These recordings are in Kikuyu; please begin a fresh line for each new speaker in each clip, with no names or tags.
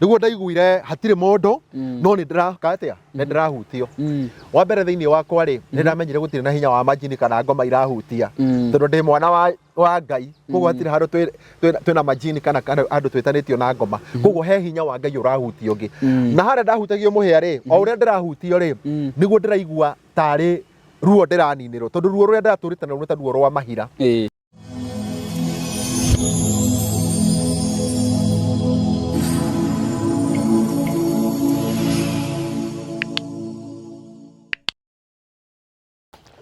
Nĩguo ndaiguire hatirĩ mũndũ, no nĩ ndĩraka atĩa, nĩ ndĩrahutio. Wa mbere thĩinĩ wakwa rĩ, nĩ ndamenyire gũtirĩ na hinya wa majini kana ngoma irahutia, tondũ ndĩ mwana wa Ngai, koguo hatirĩ handũ twĩna majini kana handũ twĩtanĩtio na ngoma, koguo he hinya wa Ngai ũrahutia ũngĩ. Na harĩa ndahutagio mũhĩa rĩ, o ũrĩa ndĩrahutio rĩ, nĩguo ndĩraigua tarĩ ruo ndĩraninĩrwo, tondũ ruo rũrĩa ndĩratũrĩte naruo nĩ ta ruo rwa mahira.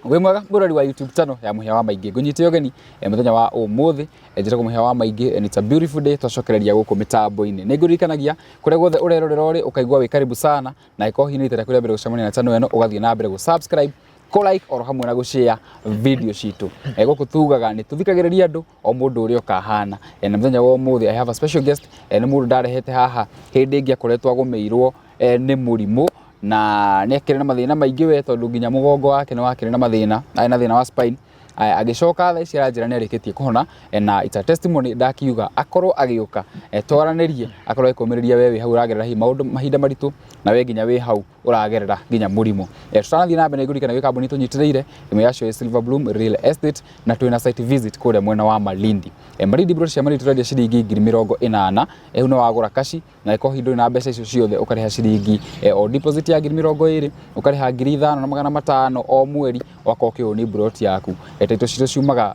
Wĩ mwega mũrori wa YouTube channel ya Mũhĩa wa Maingĩ, ngũnyite ũgeni mũthenya wa ũmũthĩ. Njĩtagwo Mũhĩa wa Maingĩ and it's a beautiful day twacokereria gũkũ mĩtambo-inĩ. Nĩ ngũririkanagia kũrĩa guothe ũrerorera ũrĩ ũkaigua wĩ karibu sana, na ĩkorwo hihi nĩ rita rĩaku rĩa mbere gũcemania na channel ĩno, ũgathiĩ na mbere gũ subscribe, kũ like oro hamwe na gũ share video citũ. Gũkũ tugaga nĩ tũthikagĩrĩria andũ o mũndũ ũrĩa ũkahana. Na mũthenya wa ũmũthĩ I have a special guest, nĩ mũndũ ndarehete haha hĩndĩ ĩngĩ akoretwo agũmĩirwo nĩ mũrimũ na nĩ akĩrĩ na mathĩna maingĩ we, tondũ nginya mũgongo wake nĩ wakĩrĩ na mathĩna, arĩ na thĩna wa spine. Aya, agĩcoka thaa ici aranjĩra nĩ arĩkĩtie kũhona, na it's a testimony. Ndakiuga akorwo agĩũka, twaranĩrie, akorwo agĩkũmĩrĩria we wĩ hau ũragerera hihi maũndũ mahinda maritũ, na we nginya wĩ hau ũragerera nginya mũrimũ. Tũtanathiĩ na mbere, nĩngũririkana gwĩ kambuni tũnyitĩrĩire, ĩmwe yacio ĩ Silver Bloom Real Estate, na twĩna site visit kũrĩa mwena wa Malindi. Malindi, plot cia Malindi tũrendia ciringi 80,000. Hau nĩ wagũra kaci, na ĩkorwo hihi ndũrĩ na mbeca icio ciothe, ũkarĩha ciringi o deposit ya 20,000, ũkarĩha 5,500 o mweri, ũgakorwo ũkĩown plot yaku. Title citũ ciumaga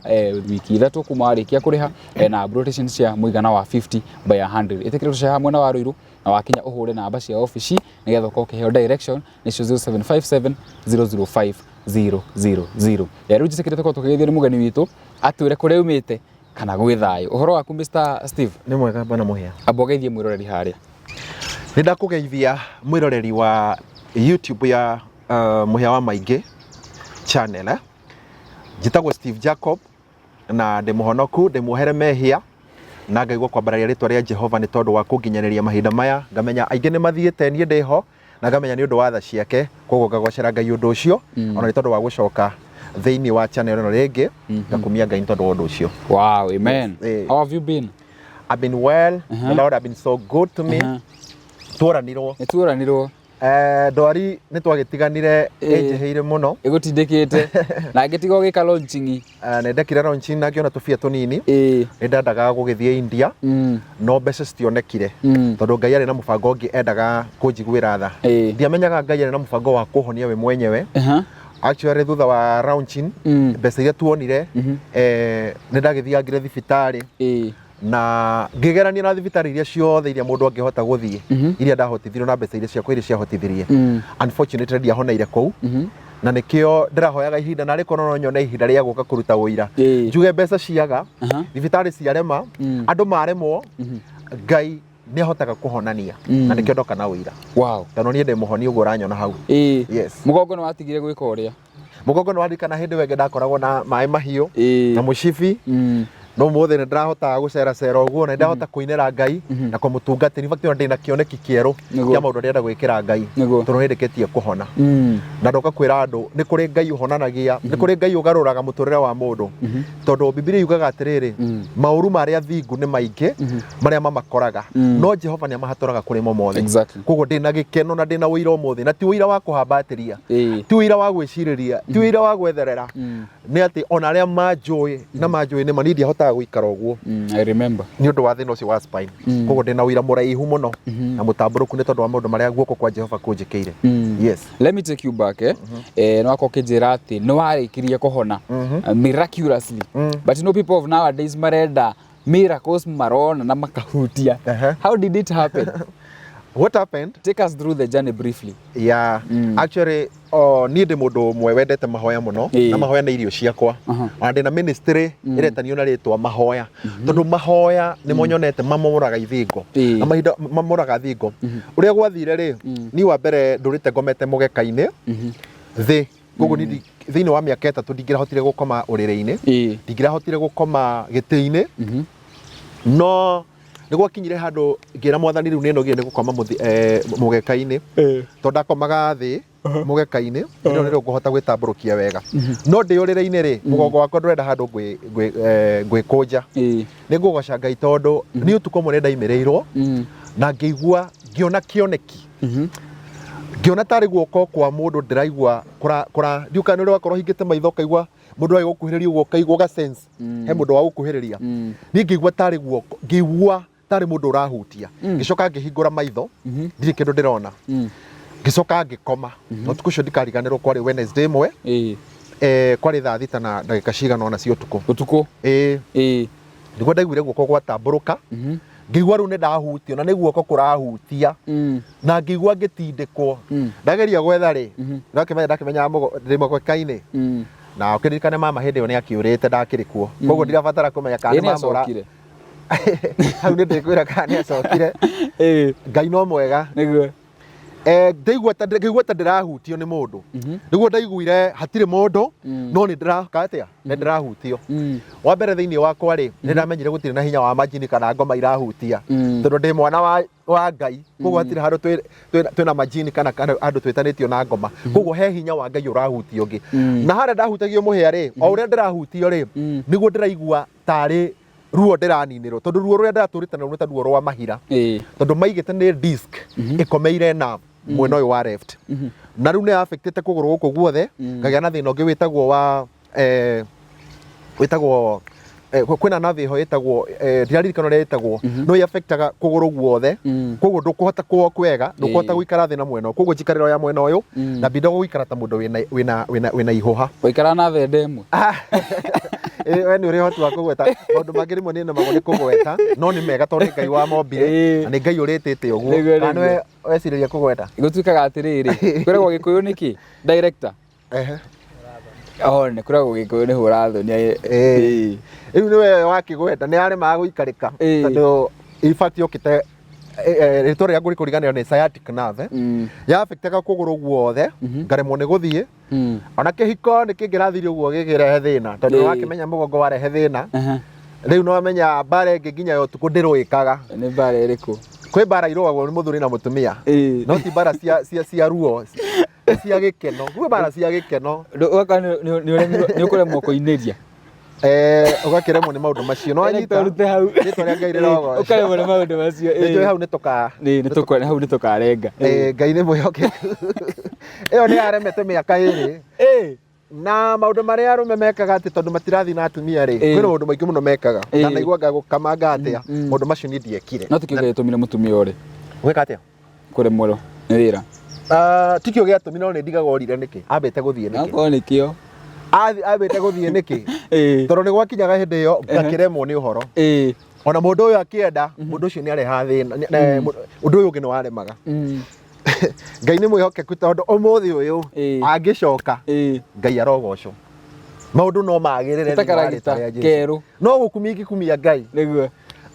wiki 3 kuma warĩkia kũrĩha, na plot ici nĩ cia mũigana wa 50 by 100. Ĩtĩkĩra tũceha mwena wa Ruiru, na wakinya ũhũre namba cia obici nĩgetha ũkorwo ũkĩheo direction, nĩcio 0757 005 000. Rĩu njĩtĩkĩre tũkorwo tũkĩgeithio nĩ mũgeni witũ, atwĩre kũrĩa aumĩte kana gwĩ thayũ. Ũhoro waku, Mr Steve?
Nĩ mwega, bwana Mũhĩa.
Amba ũgeithie mwĩroreri harĩa.
Nĩ ndakũgeithia mwĩroreri wa YouTube ya Mũhĩa wa Maingĩ channel. Njĩtagwo Steve Jacob na ndĩ mũhonoku, ndĩ muohere mehia, na ngaigua kwambararia rĩtwa rĩa Jehova nĩ tondũ wa kũnginyanĩria mahinda maya. Ngamenya aingĩ nĩ mathiĩte, niĩ ndĩho, na ngamenya nĩ ũndũ wa tha ciake, koguo ngagocera Ngai ũndũ ũcio, ona nĩ tondũ wa gũcoka thĩinĩ wa channel ĩno rĩngĩ, ngakumia Ngai nĩ tondũ wa ũndũ ũcio.
Wow, amen.
Yes.
How have you been?
I've been well. The Lord have been so good to me. Tuoranirwo.
Nĩ tuoranirwo.
Ndwari nĩ twagĩtiganire ĩnjĩhĩire mũno.
Ĩgũtindĩkĩte na ngĩtiga ũgĩka launching.
Nĩ ndekire launching na ngĩona tũbia tũnini. Nĩ ndendaga gũgĩthiĩ India, no mbeca citionekire, tondũ Ngai arĩ na mũbango ũngĩ endaga kũnjiguĩra tha. Ndiamenyaga Ngai arĩ na mũbango wa kũhonia we mwenyewe. Actually, thutha wa launching, mbeca iria tuonire, nĩ ndagĩthiangire thibitarĩ na ngĩgerania na thibitarĩ iria ciothe iria mũndũ angĩhota gũthiĩ, iria ndahotithirio na mbeca iria ciakwa iria ciahotithirie. Unfortunately, ndiahoneire kũu, na nĩkĩo ndĩrahoyaga ihinda, narĩ korwo no nyone ihinda rĩa gũka kũruta ũira, njuge mbeca ciaga, thibitarĩ ciarema, andũ maremwo, Ngai nĩ ahotaga kũhonania, na nĩkĩo ndoka na ũira, tondũ niĩ ndĩ mũhoni ũguo ũranyona hau. Yes.
Mũgongo nĩ watigire gwĩka ũrĩa?
Mũgongo nĩ waririkana hĩndĩ ĩyo ĩngĩ ndakoragwo na maĩ mahiũ na mũcibi, no mũthĩ nĩ ndĩrahota gũceracera ũguo, na nĩ ndahota kũinĩra Ngai na kũmũtungatĩra. In fact, ona ndĩna kĩoneki kĩerũ kĩa maũndũ ndĩrenda gwĩkĩra Ngai, tondũ nĩ ndĩkĩtie kũhona. Na ndoka kwĩra andũ nĩ kũrĩ Ngai ũhonanagia, nĩ kũrĩ Ngai ũgarũraga mũtũrĩre wa mũndũ, tondũ Bibilia yugaga atĩrĩrĩ, maũru ma arĩa athingu nĩ maingĩ marĩa mamakoraga, no Jehova nĩ amahatũraga kũrĩ mo mothe. Koguo ndĩna gĩkeno na ndĩna ũira ũmũthĩ, na ti ũira wa kũhambatĩria, ti ũira wa gwĩcirĩria, ti ũira wa gwetherera, nĩ atĩ ona arĩa manjũĩ na manjũĩ nĩ ma niĩ ndiahotaga gũikara ũguo
I remember.
nĩ ũndũ wa thĩna ũcio wa spine. Koguo ndĩna ũira mũraihu mũno na mũtambũrũku nĩ tondũ wa maũndũ marĩa guoko kwa Jehova kũnjĩkĩire. Yes.
Let me take you back, eh. Nĩ wakorwo ũkĩnjĩra atĩ nĩ warĩkirie kũhona miraculously. But you know people of nowadays marenda miracles marona na makahutia. How did it happen?
What happened?
Take us through the journey briefly.
Yeah, actually, oh, niĩ ndĩ mũndũ ũmwe wendete mahoya mũno, na mahoya nĩ irio ciakwa. Ona ndĩna ministry ĩretanio na rĩtwa mahoya, tondũ mahoya nĩmo nyonete mamomoraga ithingo, na mahinda mamomoraga thingo. Ũrĩa gwathire rĩ, niĩ wa mbere ndũrĩte ngomete mũgeka-inĩ thĩ, koguo niĩ thĩinĩ wa mĩaka 3 ndingĩrahotire gũkoma ũrĩrĩ-inĩ, ndingĩrahotire gũkoma gĩtĩ-inĩ, no nĩ gwakinyire handũ ngĩra Mwathani rĩu nĩ nogire nĩ gũkoma mũgeka-inĩ, tondũ ndakomaga thĩ mũgeka-inĩ ĩno nĩrĩo ngũhota gwĩtambũrũkia wega, no ndĩ ũrĩrĩ-inĩ rĩ, mũgongo wakwa ndũrenda handũ ngwĩkũnja. Nĩ ngũgoca Ngai tondũ nĩ ũtukũ ũmwe nĩ ndaimĩrĩirwo. Na ngĩigua ngĩona kĩoneki, ngĩona tarĩ guoko kwa mũndũ ndĩraigua kũra kũra ndiũ kana nĩ ũrĩ wakorwo hingĩte maitho ũkaigua mũndũ agĩgũkuhĩrĩria ũguo, ũkaigua ũga sense he mũndũ wa gũkuhĩrĩria. Niĩ ngĩigua tarĩ guoko, ngĩigua tarĩ mũndũ ũrahutia. Ngĩcoka ngĩhingũra maitho, ndirĩ kĩndũ ndĩrona. Ngĩcoka ngĩkoma. Na ũtukũ ũcio ndikariganĩrwo, kwarĩ Wednesday ĩmwe, kwarĩ thaa 6 na ndagĩka cigana ũna cia ũtukũ.
Ũtukũ.
Ĩĩ. Nĩguo ndaiguire guoko gwatambũrũka, ngĩigua rĩu nĩ ndahutio na nĩ guoko kũrahutia, na ngĩigua ngĩtindĩkwo. Ndageria gwetha rĩ, ndakĩmenya ndakĩmenyaga ndĩ mũgeka-inĩ. Na ũkĩririkane mama hĩndĩ ĩyo nĩ akĩũrĩte, ndakĩrĩ kuo, koguo ndirabatara kũmenya kana
Ĩĩ,
nĩ
nĩ
mama ũra
acokire.
Hau nĩ ndĩkwĩra kana nĩ acokire. Ngai no mwega.
Nĩguo.
Ndaigua ta ndĩrahutio nĩ mũndũ. Nĩguo ndaiguire hatirĩ mũndũ, no nĩ ndĩraka atĩa, nĩ ndĩrahutio. Wa mbere thĩinĩ wakwa rĩ, nĩ ndamenyire gũtirĩ na hinya wa majini kana ngoma irahutia, tondũ ndĩ mwana wa Ngai, koguo hatirĩ handũ twĩna majini kana handũ twĩtanĩtio na ngoma. Koguo he hinya wa Ngai ũrahutia ũngĩ. Na harĩa ndahutagio mũhĩa rĩ, o ũrĩa ndĩrahutio rĩ, nĩguo ndĩraigua tarĩ ruo ndĩraninĩrwo, tondũ ruo rũrĩa ndĩratũrĩte naruo nĩ ta ruo rwa mahira, tondũ maigĩte nĩ disc ĩkomeire nerve mwena ũyũ wa left, na rĩu nĩ affectĩte kũgũrũ gũkũ guothe. Ngagĩa na thĩna ũngĩ wĩtagwo wa wĩtagwo kwĩna nerve ĩho ĩtagwo, ndiraririkana ũrĩa ĩtagwo, no ĩ affectaga kũgũrũ guothe. Koguo ndũkũhota kũ wega, ndũkũhota gũikara thĩ na mwena ũyũ, koguo njikarĩro ya mwena ũyũ na mbinda gũikara ta mũndũ wĩna ihũha.
Waikara na thende ĩmwe.
Ĩ, we nĩ ũrĩ ũhoti wa kũgweta maũndũ mangĩ, rĩmwe nĩ nemagwo nĩ kũgweta, no nĩ mega tondũ nĩ Ngai wamombire na nĩ Ngai ũrĩtĩte ũguo. Kana nĩwe wecirĩria kũgweta?
Gũtuĩkaga atĩrĩrĩ, kwĩragwo Gĩkũyũ nĩkĩ director?
Ehe.
Oh, nĩ kwĩragwo Gĩkũyũ nĩ hũra thoni.
Rĩu nĩwe wakĩgweta nĩ aremaga gũikarĩka, tondũ in fact yokĩte rĩtwa rĩrĩa ngũrĩkũriganĩrwo nĩ sciatic nerve. Ya affectaga kũgũrũ guothe, ngaremwo nĩ gũthiĩ. Ona kĩhiko nĩ kĩngĩrathire ũguo gĩkĩrehe thĩna, tondũ wakĩmenya mũgongo warehe thĩna. Rĩu no amenya mbara ĩngĩ nginya ya ũtukũ ndĩrũĩkaga.
Nĩ mbara ĩrĩkũ?
Kwĩ mbara irũagwo nĩ mũthuri na mũtumia, no ti mbara cia ruo, nĩ cia gĩkeno, kwĩ mbara cia gĩkeno.
Ũgakora nĩ ũkũremwo kũinĩria.
Ũgakĩremwo nĩ maũndũ macio no anyita.
Ũrute hau.
Rĩtwa rĩa Ngai rĩrogocwo.
Ũkaremwo nĩ maũndũ macio.
Nĩnjũĩ hau nĩ tũka
Hau nĩ tũkarenga.
Ngai nĩ mwĩhokeku. Ĩyo nĩ yaremete mĩaka 2. Na maũndũ marĩa arũme mekaga atĩ tondũ matirathiĩ na atumia rĩ, kwĩna maũndũ maingĩ mũno mekaga. Ndanaigua ngagũkamanga atĩa maũndũ macio niĩ ndiekire.
No tikĩo gĩatũmire mũtumia ũrĩ
Gwĩka atĩa?
Kũremwo nĩ wĩra.
Ah, tikĩo gĩatũmire, no nĩ ndigaga orire nĩkĩ ambĩte gũthiĩ nĩkĩ.
Akorwo nĩkĩo.
Ambĩte gũthiĩ nĩkĩ, tondũ nĩ gwakinyaga hĩndĩ ĩyo ngakĩremwo nĩ ũhoro. Ona mũndũ ũyũ akĩenda mũndũ ũcio nĩ arehaga thĩna, ũndũ ũyũ ũngĩ nĩ waremaga. Ngai nĩ mwĩhokeku, tondũ ũmũthĩ ũyũ angĩcoka, Ngai arogocwo, maũndũ no magĩrĩre
Ta
thĩinĩ wa rĩtwa
karagita
rĩa Jesũ.
kerũ.
No gũkumia ingĩkumia Ngai.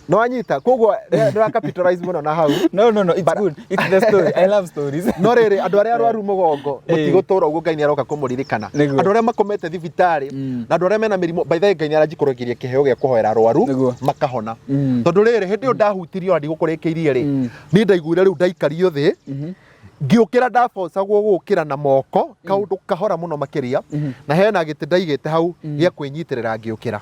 No anyita, koguo ndĩra capitalize mũno na hau.
No, it's
But-
good, it's the story. I love stories.
No rĩrĩ, andũ arĩa arwaru mũgongo, mũtigũtũra ũguo, Ngai nĩ aroka kũmũririkana. Andũ arĩa makomete thibitarĩ na andũ arĩa mena mĩrimũ, by the way, Ngai nĩ aranjikũrũkĩria kĩheo gĩa kũhoera arwaru makahona. Tondũ rĩrĩ, hĩndĩ ĩyo ndahutirio na ndigũkũrĩkĩirie rĩ, niĩ ndaiguire rĩu ndaikario thĩ, ngĩũkĩra ndabocagwo gũkĩra na moko kaũndũ kahora mũno makĩria, na hena gĩtĩ ndaigĩte hau gĩa kwĩnyitĩrĩra ngĩũkĩra.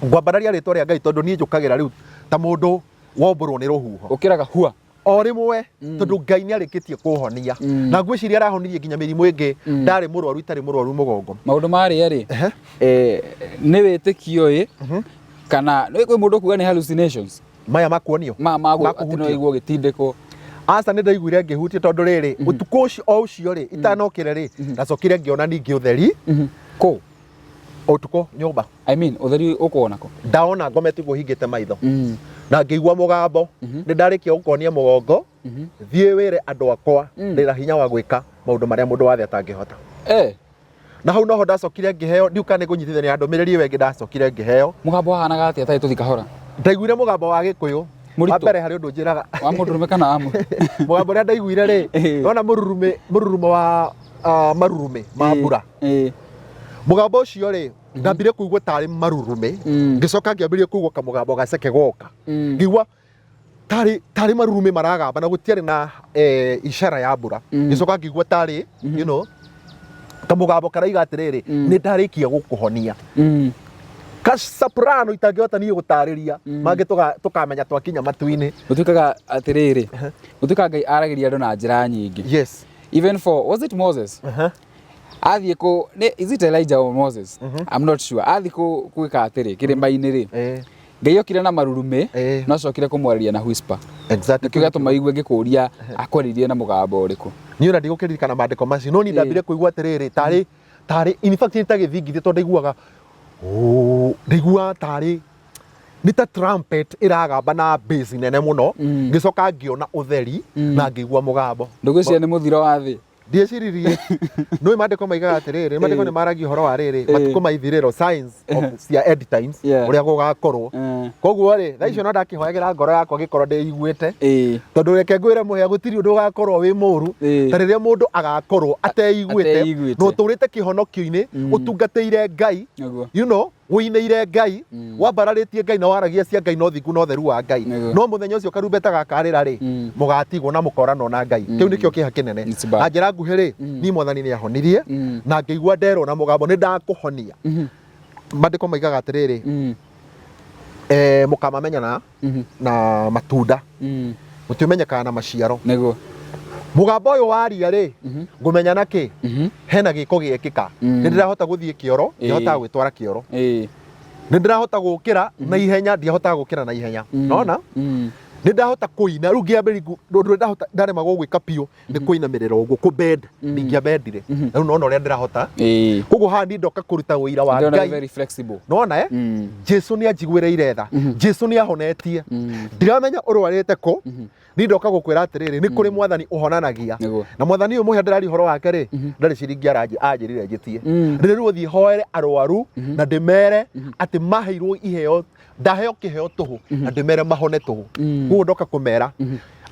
Ngwambararia rĩtwa rĩa Ngai, tondũ niĩ njũkagĩra rĩu ta mũndũ wombũrwo nĩ rũhuho.
Ũkĩraga hua.
O rĩmwe, tondũ Ngai nĩ arĩkĩtie kũhonia. Na ngwĩciria arahonirie nginya mĩrimũ ĩngĩ ndarĩ mũrwaru, itarĩ mũrwaru mũgongo.
Maũndũ marĩa rĩ, nĩ wĩtĩkio ĩ, kana nĩ kwĩ mũndũ kuga nĩ hallucinations?
Maya makuonio
ma
Ma
atĩ no
kũhutio.
iguo gĩtindĩko.
Aca, nĩ ndaiguire ngĩhutio, tondũ rĩrĩ, ũtukũ ũcio o ũcio rĩ, itanokĩre rĩ, ndacokire ngĩona ningĩ ũtheri.
Kũ?
Ũtukũ nyũmba.
I mean, ũtheri ũkuona kũ?
Ndaona ngomete ũguo hingĩte maitho, na ngĩigua mũgambo, nĩ ndarĩkia gũkonia mũgongo, thiĩ wĩre andũ akwa ndĩna hinya wa gwĩka maũndũ marĩa mũndũ wathe atangĩhota. Na hau noho ndacokire ngĩheo, ndiũ kana nĩ ngũnyitithania ndũmĩrĩri ĩyo ĩngĩ ndacokire ngĩheo.
Mũgambo wahanaga atĩa tarĩ tũthi kahora?
Ndaiguire mũgambo wa Gĩkũyũ.
Mũritũ?
Wa mbere harĩ ũndũ njĩraga.
Wa mũndũrũme kana wa
Mũgambo ũrĩa ndaiguire rĩ, wona mũrurumĩ, mũrurumo wa marurumĩ ma mbura. Mũgambo ũcio rĩ, ndambire kũigua tarĩ marurumĩ, ngĩcoka ngĩambĩrĩria kũigua kamũgambo gaceke goka. Ngĩigua tarĩ marurumĩ maragamba na gũtiarĩ na ishara ya mbura. Ngĩcoka ngĩigua tarĩ kamũgambo karaiga atĩrĩrĩ, nĩ ndarĩkia gũkũhonia. Kasoprano itangĩhota niĩ gũtarĩria mangĩ tũkamenya twakinya matu-inĩ.
Gũtuĩkaga atĩrĩrĩ, gũtuĩkaga Ngai aragĩria andũ na njĩra nyingĩ. Even for, was it Moses? Athiĩ kũ, nĩ, is it Elijah or Moses? I'm not sure. Athiĩ kũ gwĩka atĩrĩ, kĩrĩma-inĩ rĩ, Ngai okire na marurumĩ, no acokire kũmwarĩria na whisper. Nĩkĩo gĩatũma igue ngĩkũria akwarĩirie na mũgambo ũrĩkũ.
Niĩ ona ndigũkĩririkana maandĩko macio, no niĩ ndambire kũigua atĩrĩrĩ, tarĩ, tarĩ, in fact nĩ ta gĩthingithia tondũ ndaiguaga, "Ũũ", ndaiguaga tarĩ, nĩ ta trumpet ĩragamba na bass nene mũno, ngĩcoka ngĩona ũtheri na ngĩigua mũgambo.
Ndũgwĩciria nĩ mũthiro wa thĩ?
Ndieciririe. Nĩũĩ maandĩko maigaga atĩrĩrĩ, maandĩko nĩ maragia ũhoro wa rĩrĩ, matukũ ma ithirĩro, signs of cia end times, ũrĩa gũgakorwo. Koguo rĩ, thaa icio no ndakĩhoyagĩra ngoro yakwa ngĩkorwo ndĩiguĩte. Tondũ reke ngwĩre mũhĩa gũtirĩ ũndũ ũgakorwo wĩ mũru ta rĩrĩa mũndũ agakorwo ateiguĩte
Ateiguĩte.
na ũtũrĩte kĩhonokio-inĩ, ũtungatĩire Ngai, you know, ũinĩire Ngai, wambararĩtie Ngai na waragia cia Ngai na ũthingu na ũtheru wa Ngai. No mũthenya ũcio karumbeta gakarĩra rĩ, mũgatigwo na mũkoranwo na Ngai. Kĩu nĩkĩo kĩeha kĩnene.
It's bad.
Na njĩra nguhĩ rĩ, niĩ Mwathani nĩ ahonirie na ngĩigua nderwo na mũgambo nĩ ndakũhonia. Maandĩko maigaga atĩrĩrĩ, mũkamamenya na matunda. Mũtiũmenyekaga na maciaro. Mũgambo ũyũ waria rĩ, ngũmenya na kĩ? Hena gĩko gĩekĩka. Nĩ ndĩrahota gũthiĩ kĩoro, ndihotaga gwĩtwara kĩoro. Nĩ ndĩrahota gũkĩra na ihenya, ndihotaga gũkĩra na ihenya. Nona? Nĩ ndahota kũina, rĩu ngĩambĩrĩria ũndũ ũrĩa ndahota ndaremagwo gwĩka biũ nĩ kũinamĩrĩra ũguo, kũbend, ndingĩabendire. Rĩu nona ũrĩa ndĩrahota. Koguo haha niĩ ndoka kũruta ũira wa
Ndĩrona
Ngai.
very flexible.
Nona, eh? Jesu nĩ anjiguĩrĩire tha. Jesu nĩ ahonetie. Ndiramenya ũrwarĩte kũ. Niĩ ndoka gũkwĩra atĩrĩrĩ, nĩ kũrĩ mwathani ũhonanagia. Na mwathani ũyũ mũhĩa ndĩraria ũhoro wake rĩ, ndarĩ ciringi anjĩrire njĩtie. Rĩrĩ rĩu ũthiĩ hoere arwaru na ndĩmere atĩ maheirwo iheo, ndaheo kĩheo tũhũ na ndĩmere mahone tũhũ. Koguo ndoka kũmera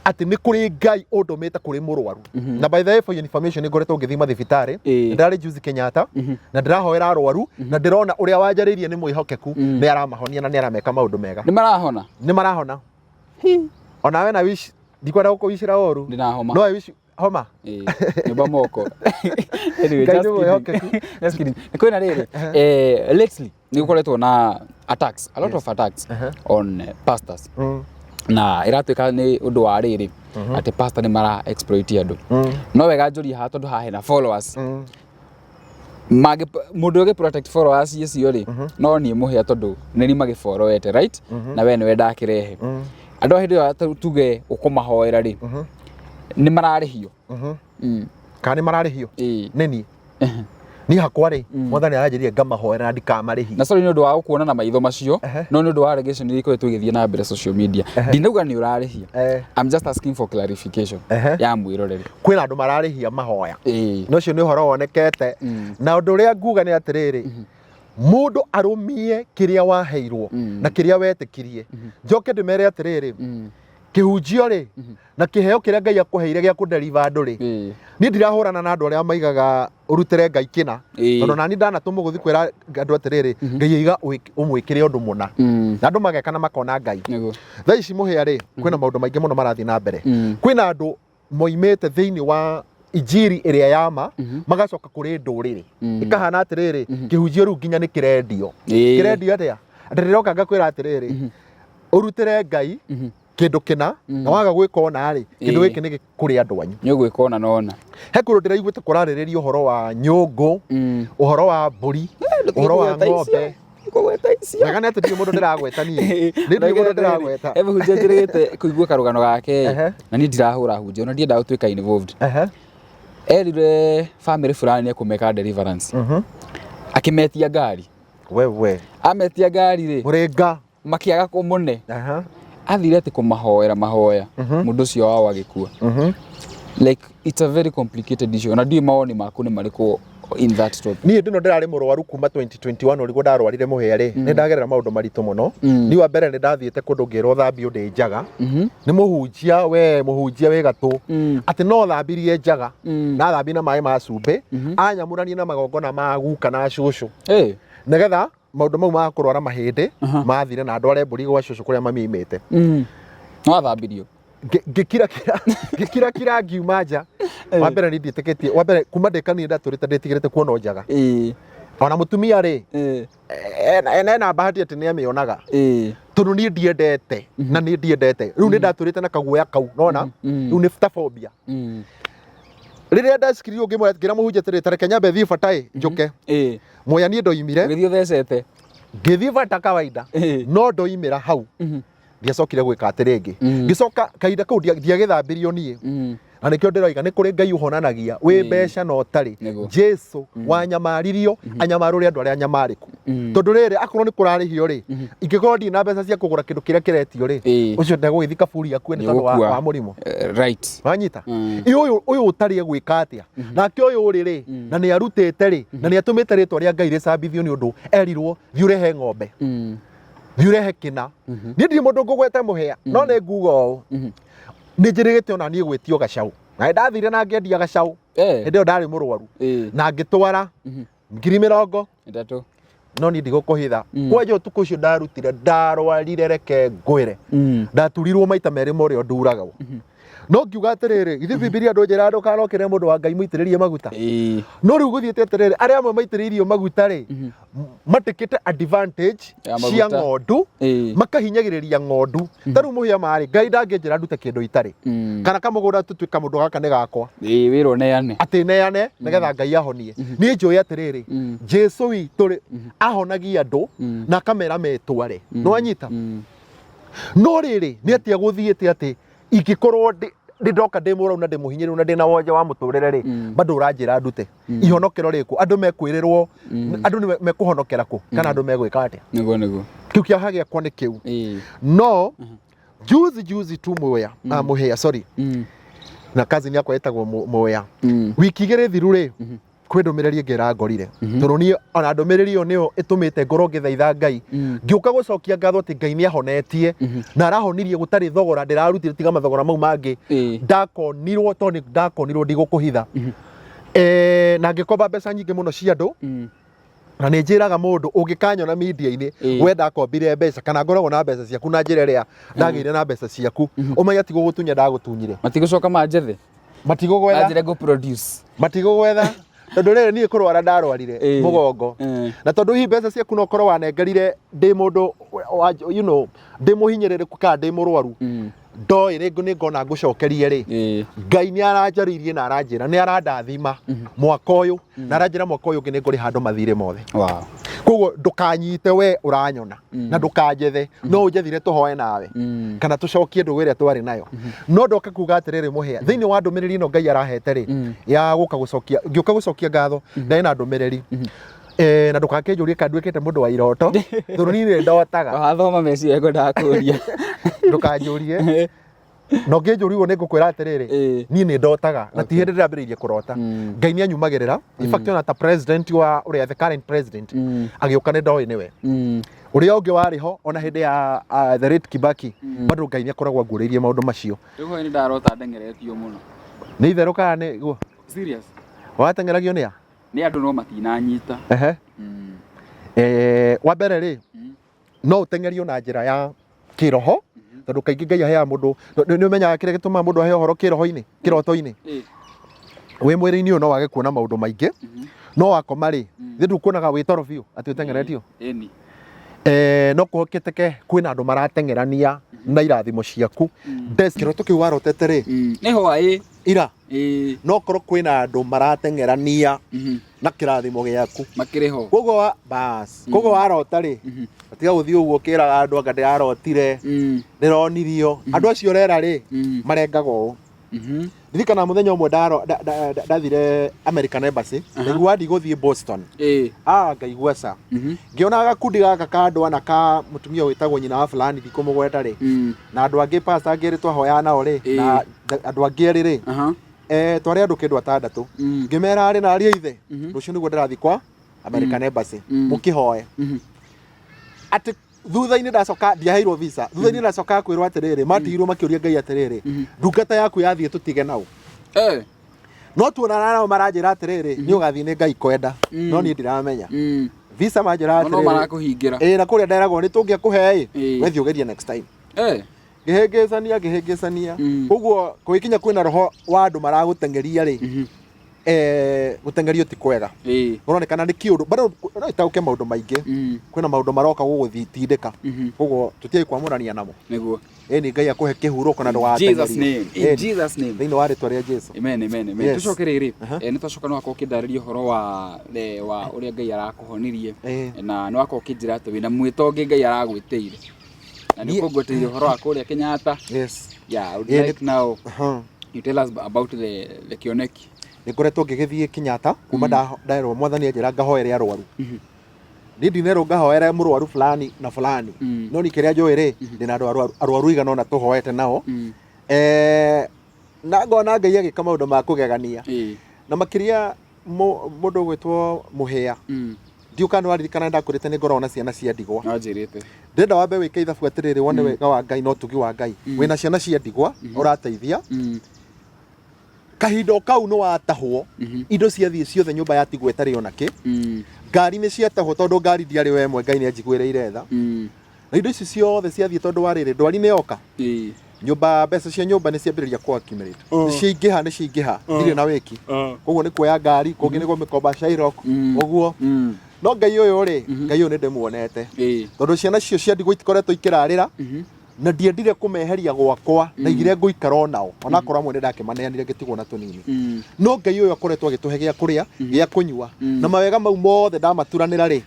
atĩ nĩ kũrĩ Ngai ũndũmĩte kũrĩ mũrwaru. Na by the way, for your information, nĩ ngoretwo ngĩthiĩ mathibitarĩ. Ndĩrarĩ juzi Kenyatta na ndĩrahoera arwaru na ndĩrona ũrĩa wanjarĩirie nĩ mwĩhokeku, nĩ aramahonia na nĩ arameka maũndũ mega.
Nĩ marahona?
Nĩ marahona. Ona we na wish, ndikwenda gũkũwicĩra ũru.
Ndĩna homa.
No I wish homa.
Nyũmba moko. Anyway,
Ngai
just
nĩ
kidding.
mwĩhokeku.
Just kidding. Kwĩna rĩrĩ, lately nĩ gũkoretwo na attacks, a lot of attacks on pastors. Na ĩratuĩka nĩ ũndũ wa rĩrĩ, atĩ pastor nĩ mara exploit andũ. No wega njũrie haha tondũ haha hena followers. Mangĩ mũndũ ũngĩ protect followers icio rĩ, no niĩ mũhĩa tondũ nĩ niĩ magĩfollowete, right? Na we nĩwe ndakĩrehe. Andũ a hĩndĩ ĩyo tuge ũkũmahoera rĩ, nĩ mararĩhio.
Kana nĩ mararĩhio? Nĩ niĩ. Niĩ hakwa rĩ, mwathani aranjĩrire ngamahoera na ndikamarĩhie.
Na sorry nĩ ũndũ wa gũkuona na maitho macio, no nĩ ũndũ wa allegation iria ikoretwo igĩthiĩ na mbere social media. Ndinauga nĩ ũrarĩhia. I'm just asking for clarification ya mwĩroreri.
Kwĩna andũ mararĩhia mahoya. Na ũcio nĩ ũhoro wonekete. Na ũndũ ũrĩa nguga nĩ atĩrĩrĩ, mũndũ arũmie kĩrĩa waheirwo na kĩrĩa wetĩkirie. Njoke ndĩmere atĩrĩrĩ, kĩhunjio rĩ, na kĩheo kĩrĩa Ngai akũheire gĩa kũdeliver andũ rĩ, niĩ ndirahũrana na andũ arĩa maigaga ũrutĩre Ngai kĩna. Tondũ nani ndanatũmwo gũthiĩ kwĩra andũ atĩrĩrĩ, Ngai aiga ũmwĩkĩre ũndũ mũna. Na andũ mageka na makona Ngai. Thaa ici mũhĩa rĩ, kwĩna maũndũ maingĩ mũno marathiĩ na mbere. Kwĩna andũ moimĩte thĩinĩ wa injiri ĩrĩa ya ma, magacoka kũrĩ ndũrĩrĩ. Ĩkahana atĩrĩrĩ, kĩhunjio rĩu nginya nĩ kĩrendio. Kĩrendio atĩa? Atĩ ndĩroka ngakwĩra atĩrĩrĩ, ũrutĩre Ngai kĩndũ kĩna, na waga gwĩka ũna rĩ, kĩndũ gĩkĩ nĩ kũrĩ andũ anyu.
Nĩ ũgwĩka ũna na ũna.
He kũndũ ndĩraiguĩte kũrarĩrĩria ũhoro wa nyũngũ, ũhoro wa mbũri, ũhoro wa ng'ombe.
Kũgweta icio.
Wega nĩ atĩ ndirĩ mũndũ ndĩragweta niĩ. Nĩ ndirĩ mũndũ ndĩragweta.
He mũhunjia njĩrĩgĩte kũigua karũgano gake na niĩ ndirahũra hunjia ona ndiendaga gũtuĩka involved. Erire family fulani nĩ ekũmeka deliverance. Akĩmetia ngari.
Wewe.
Ametia ngari rĩ,
Mũrĩnga.
Makĩaga kũmũne. Athire atĩ kũmahoera mahoya, mũndũ ũcio wao agĩkua. Like it's a very complicated issue. Ona ndiũĩ mawoni maku nĩ marĩkũ in that topic.
Niĩ ndĩno ndĩrarĩ mũrwaru kuma 2021 ũrigwo ndarwarire mũhĩa rĩ, nĩ ndagerera maũndũ maritũ mũno. Niĩ wa mbere nĩ ndathiĩte kũndũ ngĩrwo thambio ndĩ njaga. Nĩ mũhunjia we mũhunjia wĩ gatũ. Atĩ no thambirie njaga. Na thambie na maĩ ma cumbĩ, anyamũranie na magongona ma guka na cũcũ. Nĩgetha maũndũ mau ma kũrwara mahĩndĩ mathire na ndware mbũri gwa cũcũ kũrĩa mami aimĩte.
No athambirio.
Ngĩkira kira ngiuma nja. Wa mbere niĩ ndiĩtĩkĩtie, wa mbere kuma ndĩ kanini ndatũrĩte ndĩtigĩrĩte kuona njaga. Ona mũtumia rĩ, ena bahati atĩ nĩ amĩonaga, tondũ niĩ ndiendete na niĩ ndiendete. Rĩu nĩ ndatũrĩte na kaguoya kau nona rĩu nĩ ta phobia. Rĩrĩa ndacikirio ngĩmwĩra, ngĩra mũhunjia atĩrĩrĩ, ta reke nyambe thiĩ bata ĩ njũke. Mũya niĩ ndoimire.
Ũgĩthiĩ ũthecete.
Ngĩthiĩ bata kawaida, no ndoimĩra hau ndiacokire gwĩka atĩ rĩngĩ. Ngĩcoka kahinda kau ndiagĩthambirio niĩ. Na nĩkĩo ndĩroiga nĩ kũrĩ Ngai ũhonanagia wĩ mbeca na ũtarĩ. Jesu wanyamaririo anyamarũre andũ arĩa anyamarĩku. Tondũ rĩrĩ, akorwo nĩ kũrarĩhio rĩ, ingĩkorwo ndirĩ na mbeca cia kũgũra kĩndũ kĩrĩa kĩretio rĩ, ũcio ndegũgĩthiĩ kaburi akue nĩ tondũ wa mũrimũ. Wanyita? Ĩ ũyũ ũtarĩ egwĩka atĩa? Nake ũyũ ũrĩ rĩ, na nĩ arutĩte rĩ, na nĩ atũmĩte rĩtwa rĩa Ngai rĩcambithio nĩ ũndũ erirwo thiĩ ũrehe ng'ombe, thiĩ ũrehe kĩna. Niĩ ndirĩ mũndũ ngũgweta mũhĩa, no nĩ nguga ũũ, nĩ njĩrĩgĩte ona niĩ gwĩtio gacaũ, na nĩ ndathire na ngĩendia gacaũ hĩndĩ ĩyo ndarĩ mũrwaru, na ngĩtwara 30,000. No niĩ ndigũkũhitha, kwanja ũtukũ ũcio ndarutire ndarwarire, reke ngwĩre, ndaturirwo maita merĩ ma ũrĩa nduragwo. No ngiuga atĩrĩrĩ, githĩ Bibilia ndũnjĩra ndũkanokĩre mũndũ wa Ngai mũitĩrĩrie maguta? No rĩu gũthiĩte atĩrĩrĩ, arĩa amwe maitĩrĩirio maguta rĩ, matikĩte advantage
Ya
cia
maguta.
ng'ondu, makahinyagĩrĩria ng'ondu. Ta rĩu mũhĩa marĩ, Ngai ndangĩnjĩra ndute kĩndũ itarĩ, kana kamũgũnda tũtuĩka kamũndũ gaka nĩ gakwa.
Ĩĩ, wĩra ũneane.
Atĩ neane nĩgetha Ngai ahonie. Niĩ njũĩ atĩrĩrĩ, Jesu witũ rĩ, ahonagia andũ na akamera metware. Nĩwanyita? No rĩrĩ, nĩ atĩa gũthiĩte atĩ ingĩkorwo ndĩ ndoka ndĩ mũrau na ndĩ mũhinyĩrĩru na ndĩ na wonje wa mũtũrĩre rĩ, bado ũranjĩra ndute ihonokero rĩkũ? Andũ mekwĩrĩrwo, andũ nĩ mekũhonokera kũ, kana andũ megwĩka atĩa?
Nĩguo, nĩguo.
Kĩu kĩaha gĩakwa nĩ kĩu. No juzi juzi tu Mũya, ah, Mũhĩa, sorry, na cousin yakwa ĩtagwo Mũya, wiki 2 thiru rĩ, kwĩ ndũmĩrĩri ĩngĩ ĩrangorire, tondũ niĩ ona ndũmĩrĩri ĩyo nĩyo ĩtũmĩte ngorwo ngĩthaitha Ngai, ngĩũka gũcokia ngatho atĩ Ngai nĩ ahonetie na arahonirie gũtarĩ thogora ndĩrarutire tiga mathogora mau mangĩ. Ndakonirwo, tondũ nĩ ndakonirwo, ndigũkũhitha, na ngĩkomba mbeca nyingĩ mũno cia andũ. Na nĩ njĩraga mũndũ ũngĩkanyona media-inĩ, we ndakombire mbeca kana ngoragwo na mbeca ciaku na njĩra ĩrĩa ndagĩire na mbeca ciaku, ũmenye ti gũgũtunya ndagũtunyire.
Matigũcoka manjethe.
Matigũgwetha.
Manjĩre ngũ produce.
Matigũgwetha, tondũ rĩrĩ, niĩ kũrwara ndarwarire mũgongo, na tondũ hihi mbeca ciaku no korwo wanengerire ndĩ mũndũ ndĩ mũhinyĩrĩrĩku kana ndĩ mũrwaru, ndoĩ rĩngĩ nĩ ngona ngũcokerie rĩ. Ngai nĩ aranjarĩirie na aranjĩra nĩ arandathima mwaka ũyũ, na aranjĩra mwaka ũyũ ũngĩ nĩ ngũrĩha andũ mathirĩ mothe. Koguo ndũkanyite we ũranyona na ndũkanjethe, no ũnjethire tũhoe nawe kana tũcokie ndũgũ ĩrĩa twarĩ nayo. No ndoka kuga atĩrĩrĩ, Mũhĩa, thĩinĩ wa ndũmĩrĩri ĩno Ngai arahete rĩ, ya gũka gũcokia, ngĩũka gũcokia ngatho, ndarĩ na ndũmĩrĩri. Na ndũgakĩnjũrie kana nduĩkĩte mũndũ wa iroto, tondũ niĩ nĩ ndotaga.
Wathoma meciria ngwendaga kũria.
Ndũkanjũrie, na ũngĩnjũria ũguo nĩ ngũkwĩra atĩrĩrĩ, niĩ nĩ ndotaga na ti hĩndĩ ndĩrambĩrĩirie kũrota. Ngai nĩ anyumagĩrĩra. In fact, ona ta president wa ũrĩa, the current president, agĩũka nĩ ndoĩ nĩwe. Ũrĩa ũngĩ warĩ ho ona hĩndĩ ya the late Kibaki, bado Ngai nĩ akoragwo anguũrĩirie maũndũ macio.
Rĩu hwaĩ nĩ ndarota ndeng'eretio mũno.
Nĩ itherũ kana nĩ guo?
Serious.
Wateng'eragio nĩ a?
Nĩ andũ no matinanyita.
Ehe. Wa mbere rĩ, no ũteng'erio na njĩra ya kĩroho, tondũ kaingĩ Ngai aheaga mũndũ, nĩ ũmenyaga kĩrĩa gĩtũmaga mũndũ aheo ũhoro kĩroho-inĩ, kĩroto-inĩ? Wĩ mwĩrĩ-inĩ ũyũ no wage kuona maũndũ maingĩ, no wakoma rĩ, thĩ ndũkuonaga wĩ toro biũ atĩ ũteng'eretio.
Ĩni.
No kũhoteke kwĩna andũ marateng'erania na irathimo ciaku. Kĩroto kĩu warotete rĩ,
Nĩ hwaĩ.
Ira. No korwo kwĩna andũ marateng'erania na kĩrathimo gĩaku.
Makĩrĩ ho.
Koguo wa bas, koguo warota rĩ, tiga gũthiĩ ũguo ũkĩraga andũ anga ndĩrarotire, ndĩronirio. Andũ acio ũrera rĩ, marengaga ũũ. Ndirikana mũthenya ũmwe ndathire American Embassy, ndaigua ndigũthiĩ Boston. Ah, ngaigua ca. Ngĩona gakundi gaka ka andũ ana ka mũtumia wĩtagwo nyina wa fulani, ndikũmũgweta rĩ, na andũ angĩ, pastor angĩ erĩ twahoyaga nao rĩ, na andũ angĩ erĩ rĩ, twarĩ andũ kĩndũ atandatũ. Ngĩmera arĩ na ariũ a ithe, rũciũ nĩguo ndĩrathiĩ kwa American Embassy, mũkĩhoe. Atĩ thutha-inĩ ndacoka, ndiaheirwo visa, thutha-inĩ ndacoka kwĩrwo atĩrĩrĩ, matigirwo makĩũria Ngai atĩrĩrĩ, ndungata yaku yathiĩ tũtige nau. No tuonana nao maranjĩra atĩrĩrĩ, nĩ ũgathiĩ nĩ Ngai kwenda, no niĩ ndiramenya. Visa manjĩra
No
atĩrĩrĩ,
marakũhingĩra.
Ĩĩ, na kũrĩa nderagwo nĩ tũngĩakũhe ĩ, wethiĩ ũgerie next time. Ngĩhĩngĩcania, ngĩhĩngĩcania. Koguo kũgĩkinya kwĩna roho wa andũ maragũteng'eria rĩ, Gũteng'erio ti kwega. Kũronekana nĩ kĩũndũ bado no ĩtaũke maũndũ maingĩ. Kwĩna maũndũ maroka gũgũtindĩka. Koguo tũtiagĩ kwamũrania namo.
Nĩguo.
Ĩni Ngai akũhe kĩhurũko na
Jesus name. In
ndũgateng'erio.
Jesus name.
Thĩinĩ wa rĩtwa rĩa Jesu.
Amen, amen, amen.
Yes.
Tũcoke rĩrĩ,
Aha.
nĩ twacoka nĩ wakorwo ũkĩndarĩria ũhoro wa ũrĩa Ngai arakũhonirie na nĩ wakorwo ũkĩnjĩra atĩ wĩna mwĩto ũngĩ Ngai aragwĩtĩire na nĩ ũkũngweteire ũhoro wa kũrĩa Kenyatta.
Yes.
Yeah, I would like now you tell us about the kĩoneki.
Nĩ ngoretwo ngĩgĩthiĩ Kenyatta kuma nderwo mwathani anjĩra ngahoere arwaru. Niĩ ndinerwo ngahoere mũrwaru fulani na fulani. No niĩ kĩrĩa njũĩ rĩ, ndĩna andũ arwaru igana ũna tũhoete nao. Na ngona Ngai agĩka maũndũ ma kũgegania. Na makĩria mũndũ ũgwĩtwo Mũhĩa. Ndiũĩ kana nĩwaririkana ndakwĩrĩte nĩ ngoragwo na ciana cia ndigwa.
Nĩwanjĩrĩte.
Ndĩrenda wambe wĩke ithabu atĩrĩrĩ wone wega wa Ngai na ũtugi wa Ngai. Wĩna ciana cia ndigwa ũrateithia. Kahinda o kau nĩ watahwo, indo ciathiĩ ciothe nyũmba yatigwo ĩtarĩ ona kĩ. Ngari nĩ ciatahwo tondũ ngari ndiarĩ o ĩmwe Ngai nĩ anjiguĩrĩire tha. Na indo ici ciothe ciathiĩ tondũ wa rĩrĩ, ndwari nĩ yoka. Nyũmba, mbeca cia nyũmba nĩ ciambĩrĩria kũ accumulate. Nĩ ciaingĩha, nĩ ciaingĩha, ndirĩ na wĩki. Koguo nĩ kuoya ngari, kũngĩ nĩ kũmĩkomba Shylock, ũguo. No Ngai ũyũ rĩ, Ngai ũyũ nĩ ndĩmuonete. Tondũ ciana icio cia ndigwa itikoretwo ikĩrarĩra, na ndiendire kũmeheria gwakwa, ndaigire ngũikara o nao. Onakorwo amwe nĩ ndakĩmaneanire ngĩtigwo na tũnini. No Ngai ũyũ akoretwo agĩtũhe gĩa kũrĩa, gĩa kũnyua, na mawega mau mothe ndamaturanĩra rĩ,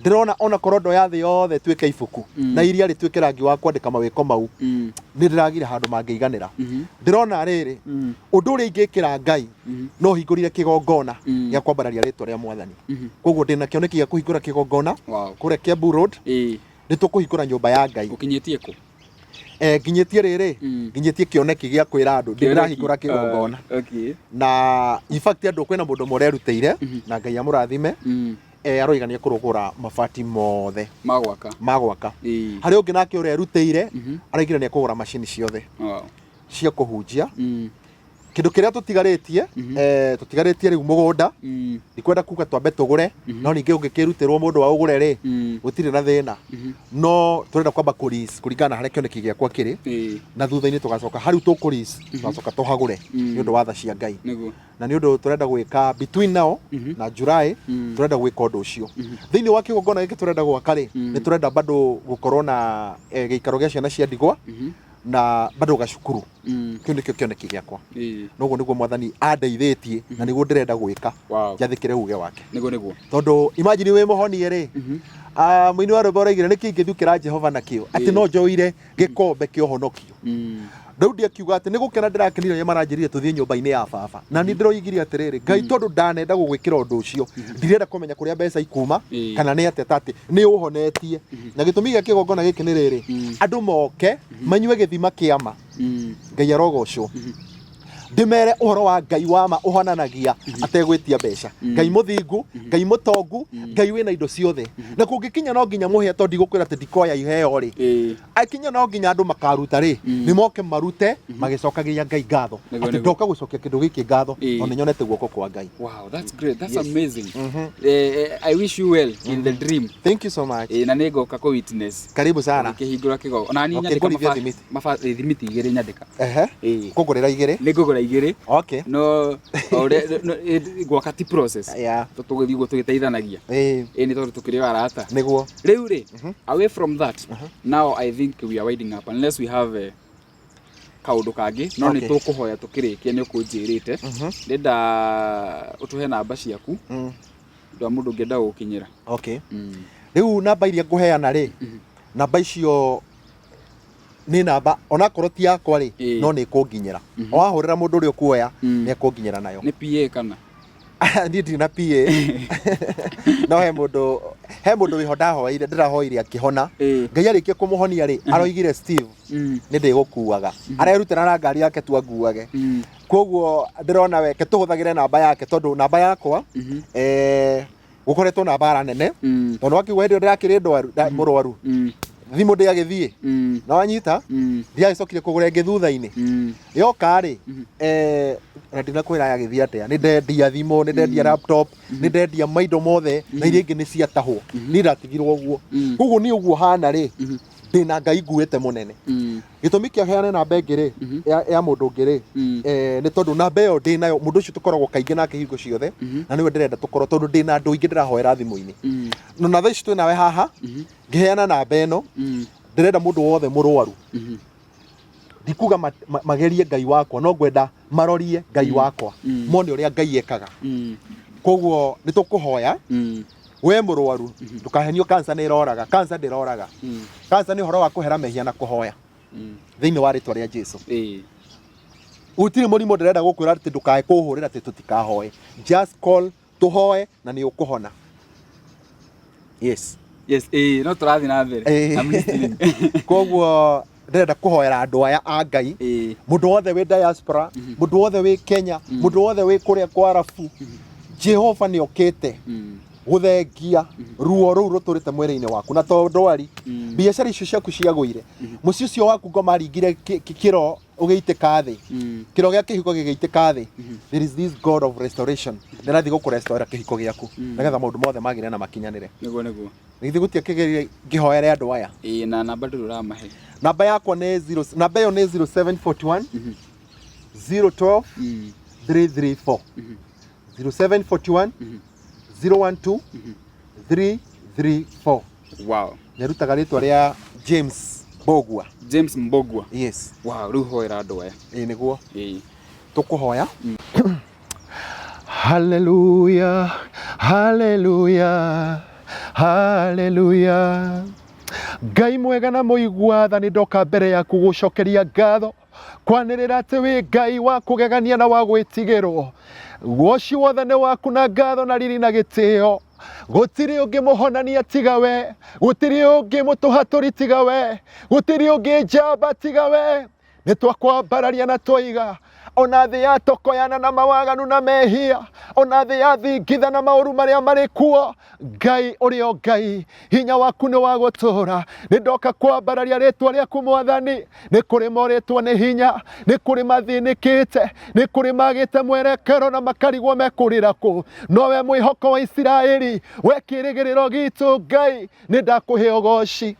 ndĩrona onakorwo ndoya thĩ yothe ĩtuĩke ibuku, na iria rĩtuĩke rangi wa kwandĩka mawĩko mau, nĩ ndĩragire handũ mangĩiganĩra. Ndĩrona rĩrĩ, ũndũ ũrĩa ingĩkĩra Ngai, no hingũrire kĩgongona gĩa kwambararia rĩtwa rĩa Mwathani. Koguo ndĩna kĩoneki gĩa kũhingũra kĩgongona kũrĩa Kiambu Road. Nĩ tũkũhingũra nyũmba ya Ngai.
Ũkinyĩtie kũ?
Nginyĩtie rĩrĩ, nginyĩtie kĩoneki gĩa kwĩra andũ ndĩrahingũra kĩgongona. Na in fact andũ kwĩna mũndũ ũmwe ũrerutĩire na Ngai amũrathime. Aroiga nĩ ekũrũgũra mabati mothe
ma gwaka.
Ma gwaka. Harĩ ũngĩ nake ũrerutĩire, araigire nĩ ekũgũra macini ciothe cia kũhunjia. Kĩndũ kĩrĩa tũtigarĩtie, tũtigarĩtie rĩu mũgũnda. Ndikwenda kuga twambe tũgũre, no ningĩ ũngĩkĩrutĩrwo mũndũ wa ũgũre rĩ, gũtirĩ na thĩna. No tũrenda kwamba kũ lease kũringana na harĩa kĩoneki gĩakwa kĩrĩ, na thutha-inĩ tũgacoka hau tũkũ lease, tũgacoka tũhagũre nĩ ũndũ wa tha cia Ngai. Na nĩ ũndũ tũrenda gwĩka between now na July, tũrenda gwĩka ũndũ ũcio. Thĩinĩ wa kĩgongona gĩkĩ tũrenda gwaka rĩ, nĩ tũrenda bado gũkorwo na gĩikaro gĩa ciana cia ndigwa, na bado gacukuru. Kĩu nĩkĩo kĩoneki gĩakwa. Noguo nĩguo Mwathani andeithĩtie na nĩguo ndĩrenda gwĩka. Njathĩkĩre uge wake.
Nĩguo nĩguo.
Tondũ imagine wĩ mũhonie rĩ, mũini wa rwĩmbo ũraigire nĩkĩ ingĩthukĩra Jehova nakĩo, atĩ no njoire gĩkombe kĩa ũhonokio. Daudi akiuga atĩ nĩ gũkena ndĩrakenire rĩrĩa maranjĩrire tũthiĩ nyũmba-inĩ ya baba. Na niĩ ndĩroigire atĩrĩrĩ, Ngai tondũ ndanenda gũgwĩkĩra ũndũ ũcio, ndirenda kũmenya kũrĩa mbeca ikuma, kana nĩ atĩa, ta atĩ nĩ ũhonetie. Na gĩtũmi gĩa kĩgongona gĩkĩ nĩ rĩrĩ, andũ moke manyue gĩthima kĩa ma. Ngai arogocwo. Ndĩmere ũhoro wa Ngai wa ma ũhonanagia ategwĩtia mbeca. Ngai mũthingu, Ngai mũtongu, Ngai wĩna indo ciothe. Na kũngĩkinya no nginya mũhĩa, tondũ ndigũkwĩra atĩ ndikoya iheo rĩ, akinya no nginya andũ makaruta rĩ, nĩ moke marute magĩcokagĩria Ngai ngatho. Atĩ ndoka gũcokia kĩndũ gĩkĩ ngatho, tondũ nĩ nyonete guoko kwa Ngai.
Wow, that's great. That's amazing. I wish you well in the dream.
Thank you so much.
Na nĩ ngoka kũ witness.
Karibu sana.
Ũkĩhingũra kĩgongona. Ona niĩ nyandĩka
Ũkĩngũrithia thimiti.
Thimiti igĩrĩ nyandĩka.
Kũngũrĩra igĩrĩ?
Nĩ ngũgũra igĩrĩ.
No,
o ũrĩa, no, gwaka ti process. Tũgĩthiĩ ũguo tũgĩteithanagia. Nĩ tondũ tũkĩrĩ o arata.
Nĩguo.
Rĩu rĩ, away from that, now I think we are winding up unless we have kaũndũ kangĩ, no nĩ tũkũhoya tũkĩrĩkia nĩ ũkũnjĩrĩte. Ndĩrenda ũtũhe namba ciaku, ũndũ wa mũndũ ũngĩenda gũgũkinyĩra.
Rĩu namba iria ngũheana rĩ, namba icio nĩ namba onakorwo ti yakwa rĩ, no nĩ ĩkũnginyĩra. Wahũrĩra mũndũ ũrĩa ũkuoya, nĩ ekũnginyĩra nayo.
Nĩ PA kana?
Niĩ ndirĩ na PA. No he mũndũ wĩho ndahoeire, ndĩrahoeire akĩhona. Ngai arĩkia kũmũhonia rĩ, aroigire Steve, nĩ ndĩgũkuaga. Arerutĩra na ngari yake tu anguage. Koguo ndĩrona weke tũhũthagĩre namba yake, tondũ namba yakwa, gũkoretwo na mbara nene. Tondũ wakiuga hĩndĩ ĩyo ndĩrakĩrĩ ndwaru, mũrwaru. Thimũ ndĩagĩthiĩ. Na wanyita, ndiagĩcokire kũgũra ĩngĩ thutha-inĩ. Yoka rĩ, na ndinakwĩra yagĩthiĩ atĩa. Nĩ ndendia thimũ, nĩ ndendia laptop, nĩ ndendia maindo mothe, na iria ingĩ nĩ ciatahwo. Niĩ ndatigirwo ũguo. Koguo niĩ ũguo hana rĩ, Ndĩna Ngai nguĩte mũnene. Gĩtũmi kĩa heane namba ĩngĩ rĩ, ya mũndũ ũngĩ rĩ, nĩ tondũ namba ĩyo ndĩ nayo, mũndũ ũcio tũkoragwo kaingĩ nake hingo ciothe, na nĩwe ndĩrenda tũkorwo, tondũ ndĩ na andũ aingĩ ndĩrahoera thimũ-inĩ. No na thaa ici twĩ nawe haha, ngĩheana namba ĩno, ndĩrenda mũndũ wothe mũrwaru, ndikuga magerie Ngai wakwa, no ngwenda marorie Ngai wakwa, mone ũrĩa Ngai ekaga. Koguo nĩ tũkũhoya we mũrwaru, ndũkahenio kansa nĩ ĩroraga. Kansa ndĩroraga. Kansa nĩ ũhoro wa kũhera mehia na kũhoya thĩinĩ wa rĩtwa rĩa Jesu. Gũtirĩ mũrimũ ndĩrenda gũkwĩra atĩ ndũkae kũhũrĩra atĩ tũtikahoe. Just call, tũhoe na nĩ ũkũhona. Yes.
Yes, no tũrathiĩ na mbere. I'm listening.
Koguo ndĩrenda kũhoera andũ aya a Ngai, mũndũ wothe wĩ diaspora, mũndũ wothe wĩ Kenya, mũndũ wothe wĩ kũrĩa kwa Arabu. Jehova nĩ okĩte gũthengia ruo rũu rũtũrĩte mwĩrĩ-inĩ waku, na to ndwari, biacara icio ciaku ciagũire, mũciĩ ũcio waku ngoma aringire kĩro ũgĩitĩka thĩ, kĩro gĩa kĩhiko gĩgĩitĩka thĩ. There is this God of restoration, nĩrathiĩ gũkũrestore kĩhiko gĩaku nĩgetha maũndũ mothe magĩre na makinyanĩre.
Nĩguo nĩguo.
Githĩ gũtiakĩgeria ngĩhoere andũ aya?
Ĩĩ, na namba ndũrĩ ũramahe.
Namba yakwa nĩ 0, namba ĩyo nĩ 0741 012 334, 0741 012 334. Nĩrutaga rĩtwa rĩa James Mbogua.
James Mbogua.
Yes.
Wow, rĩu hoera andũ aya.
Ĩĩ nĩguo. Tũkũhoya. Haleluya, haleluya, haleluya. Ngai mwega na mũigua tha, nĩ ndoka mbere yaku gũcokeria ngatho, kwanĩrĩra atĩ wĩ Ngai wa kũgegania na wa gwĩtigĩrwo. Woci wothe nĩ waku, na ngatho na riri na gĩtĩo. Gũtirĩ ũngĩ mũhonania tiga we, gũtirĩ ũngĩ mũtũhatũri tiga we, gũtirĩ ũngĩ njamba tiga we. Nĩ twakwambararia na twaiga ona thĩ yatokoyana na mawaganu na mehia, ona thĩ yathingitha na maũru marĩa marĩ kuo, Ngai ũrĩ o Ngai, hinya waku nĩ wa gũtũũra. Nĩ ndoka kwambararia rĩtwa rĩaku, Mwathani. Nĩ kũrĩ morĩtwo nĩ hinya, nĩ kũrĩ mathĩnĩkĩte, nĩ kũrĩ magĩte mwerekero na makarigwo mekũrĩra kũ, nowe mwĩhoko wa Isiraeli, we kĩrĩgĩrĩro gitũ. Ngai, nĩ ndakũhe ũgoci,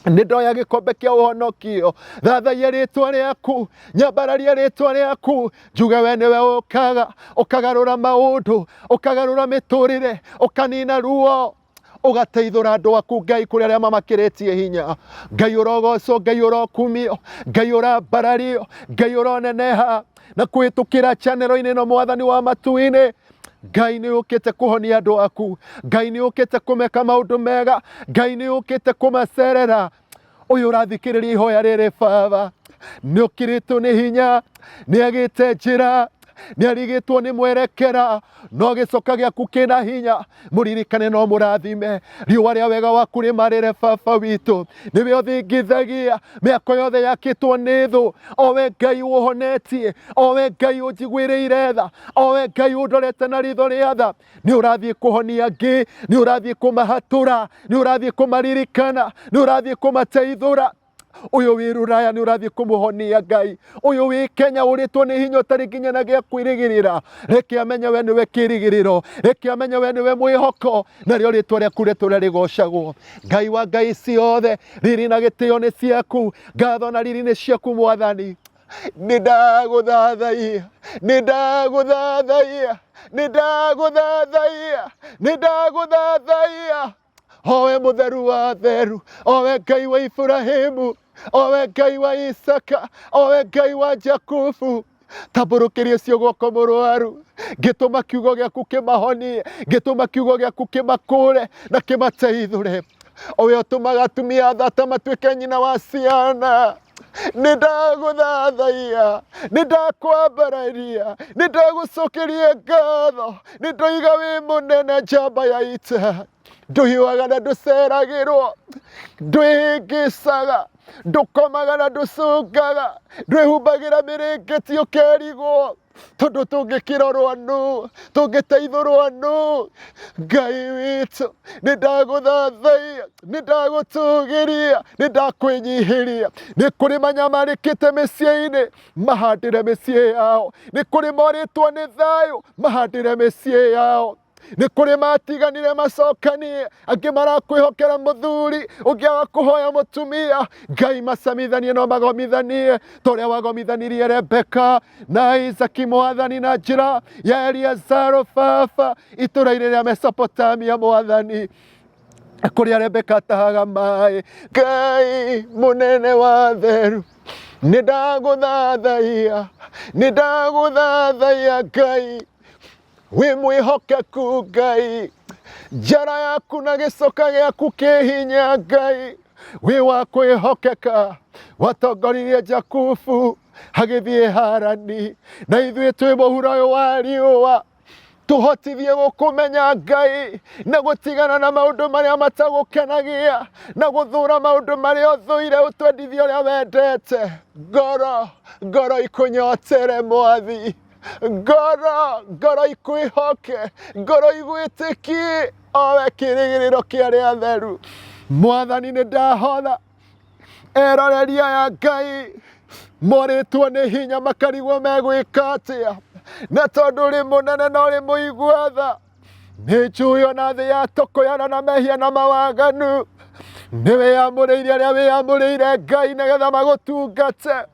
nĩ ndoya gĩkombe kĩa ũhonokio, thathaia rĩtwa rĩaku, nyambararia rĩtwa rĩaku, njuge we nĩwe ũkaga ũkagarũra maũndũ, ũkagarũra mĩtũrĩre, ũkanina ruo, ũgateithũra andũ aku, Ngai, kũrĩ arĩa mamakĩrĩtie hinya. Ngai ũrogocwo, Ngai ũrokumio, Ngai ũrambarario, Ngai ũroneneha na kũhĩtũkĩra channel-inĩ ĩno. Mwathani wa matu-inĩ, Ngai nĩ ũkĩte kũhonia andũ aku, Ngai nĩ ũkĩte kũmeka maũndũ mega, Ngai nĩ ũkĩte kũmacerera. Ũyũ ũrathikĩrĩria ihoya rĩrĩ, Baba, nĩ ũkĩrĩtwo nĩ hinya, nĩ agĩte njĩra, nĩ arigĩtwo nĩ mwerekera, no gĩcoka gĩaku kĩna hinya. Mũririkane no mũrathime, riũa rĩa wega waku rĩmarĩre. Baba witũ, nĩwe ũthingithagia mĩako yothe yakĩtwo nĩ thũ, o we Ngai ũhonetie, o we Ngai ũnjiguĩrĩire tha, o we Ngai ũndorete na ritho rĩa tha. Nĩ ũrathiĩ kũhonia angĩ, nĩ ũrathiĩ kũmahatũra, nĩ ũrathiĩ kũmaririkana, nĩ ũrathiĩ kũmateithũra. Ũyũ wĩ rũraya, nĩ ũrathiĩ kũmũhonia. Ngai, ũyũ wĩ Kenya ũrĩtwo nĩ hinya, ũtarĩ nginya na gĩa kwĩrĩgĩrĩra, reke amenye we nĩwe kĩrĩgĩrĩro, reke amenye we nĩwe mwĩhoko, narĩo rĩtwa rĩaku rĩtũre rĩgocagwo. Ngai wa ngai ciothe, riri na gĩtĩo nĩ ciaku, ngatho na riri nĩ ciaku. Mwathani, nĩ ndagũthathaiya, nĩ ndagũthathaiya, nĩ ndagũthathaiya, nĩ ndagũthathaiya, owe mũtheru wa theru, owe Ngai wa Iburahimu, owe Ngai wa Isaka, owe Ngai wa Jakubu. Tambũrũkĩrie cio guoko mũrwaru, ngĩtũma kiugo gĩaku kĩmahonie, ngĩtũma kiugo gĩaku kĩmakũre na kĩmateithũre. Owe ũtũmaga atumia thata matuĩke nyina wa ciana, nĩ ndagũthathaiya, nĩ ndakwambararia, nĩ ndagũcokeria ngatho, nĩ ndoiga wĩ mũnene, njamba ya ita. Ndũhiũhaga na ndũceragĩrwo, ndwĩhĩngĩcaga, ndũkomaga na ndũcũngaga, ndwĩhumbagĩra mĩrĩngĩti ũkerigwo tondũ tũngĩkĩrorwo nũ, tũngĩteithũrwo nũ. Ngai witũ, nĩ ndagũthathaiya, nĩ ndagũtũgĩria, nĩ ndakwĩnyihĩria. Nĩ kũrĩ manyamarĩkĩte mĩciĩ-inĩ, mahandĩre mĩciĩ yao. Nĩ kũrĩ morĩtwo nĩ thayũ, mahandĩre mĩciĩ yao. Nĩ kũrĩ matiganire macokanie, angĩ marakwĩhokera mũthuri, ũngĩ agakũhoya mũtumia. Ngai macamithanie no magomithanie ta ũrĩa wagomithanirie Rebeka na Isaki Mwathani na njĩra ya Eliazaro baba itũra-inĩ rĩa Mesopotamia Mwathani, kũrĩa Rebeka atahaga maĩ. Ngai mũnene wa theru, nĩ ndagũthathaiya, nĩ ndagũthathaiya Ngai wĩ mwĩhokeku Ngai, njara yaku na gĩcoka gĩaku kĩ hinya Ngai, wĩ wa kwĩhokeka. Watongoririe Jakubu agĩthiĩ Harani, na ithuĩ twĩ mũhuro ũyũ wa riũa. Tũhotithie gũkũmenya Ngai na gũtigana na maũndũ marĩa matagũkenagia na gũthũra maũndũ marĩa ũthũire, ũtwendithie ũrĩa wendete. Ngoro, ngoro ikũnyotere Mwathi, ngoro, ngoro ikwĩhoke, ngoro igwĩtĩkie owe kĩrĩgĩrĩro kĩa arĩa atheru. Mwathani, nĩ ndahotha eroreri aya Ngai morĩtwo nĩ hinya makarigwo megwĩka atĩa, na tondũ ũrĩ mũnene na ũrĩ mũigua tha, nĩ njũĩ ona thĩ yatũkũyana na mehia na mawaganu, nĩ wĩyamũrĩire arĩa wĩyamũrĩire Ngai nĩgetha magũtungate.